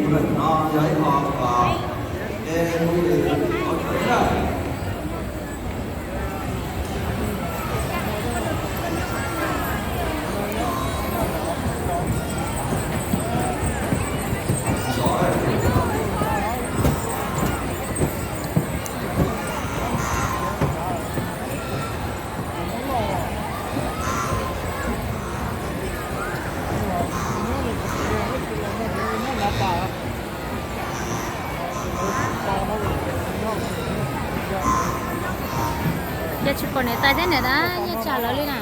No yog ib qho, eh, mus ua tshawb na. Ces tsis pom niam tais thiab niam dab nyiaj tsam lawv li na.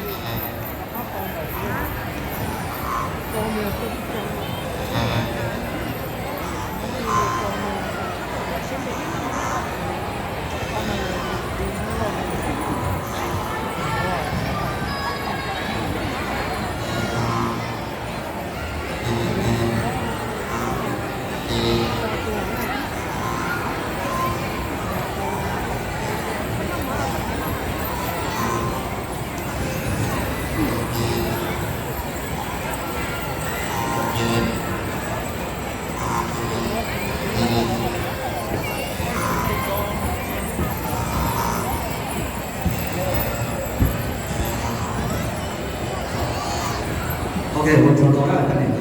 Ok, ua tsaug ntau na, koj niam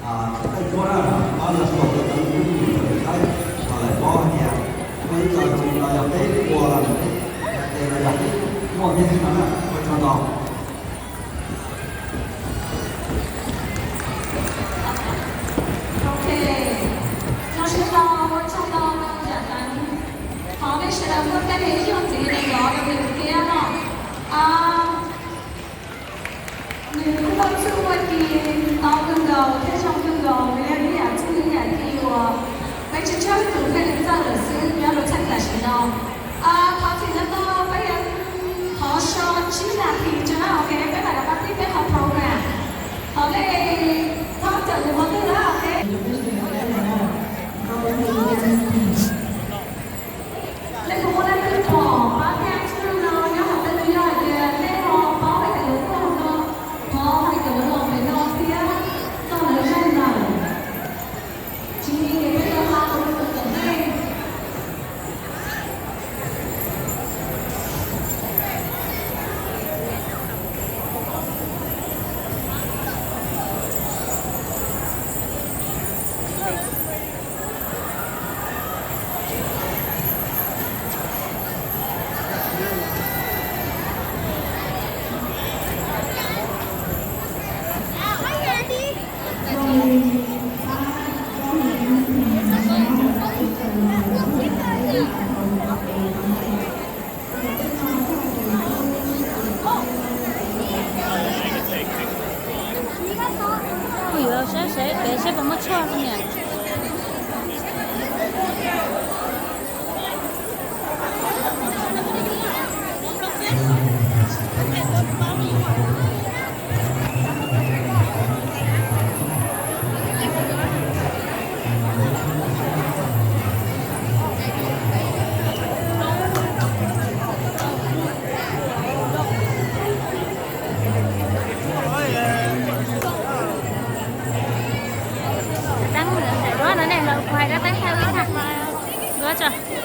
tais, koj tub na, pab los xaus rau cov ib tug tub ntxhais Thaib uas lawv paub hais tias muaj ib co txiv no yog peb ua los ntawm peb hais tias los yog peb muaj thiab xwb no na, ua tsaug ntau. Ok, zoo siab tau ua tsaug ntau rau yam tas. Thov nej sawv daws muaj tej ib yam txiv neej los rau nws thiab no. Nws kuj muaj txuj muaj ci ntau kawg nkaus thiab zoo kawg nkaus, nws yog ib yam txuj ib yam ci uas peb tsawg tsawg tus thiaj li txawj lawm xwb nyob rau txheej tam sim no. Thov txim ntau ntau, peb yuav thov so tsib nas this tso na, ok, peb mam rov qab tib peb qhov program. Thov nej txhob cawm tus qhov twg na, ok. Nej puas muaj leej twg pom pab thiab tsis no nyob hauv tej tus yog hais tias nej ho paub hais tias lawv tuaj no, thov hais tias lawv los pem no thiab txog lawv zeeg ntawm tsis peb yuav hla rau lawv tom ntej. Kuv yuav saib seb pem seb puas muaj tshuaj niam. Teeb ntawm duab no ne, lawv kuv hais rab teeb thaij ib tag duab tso.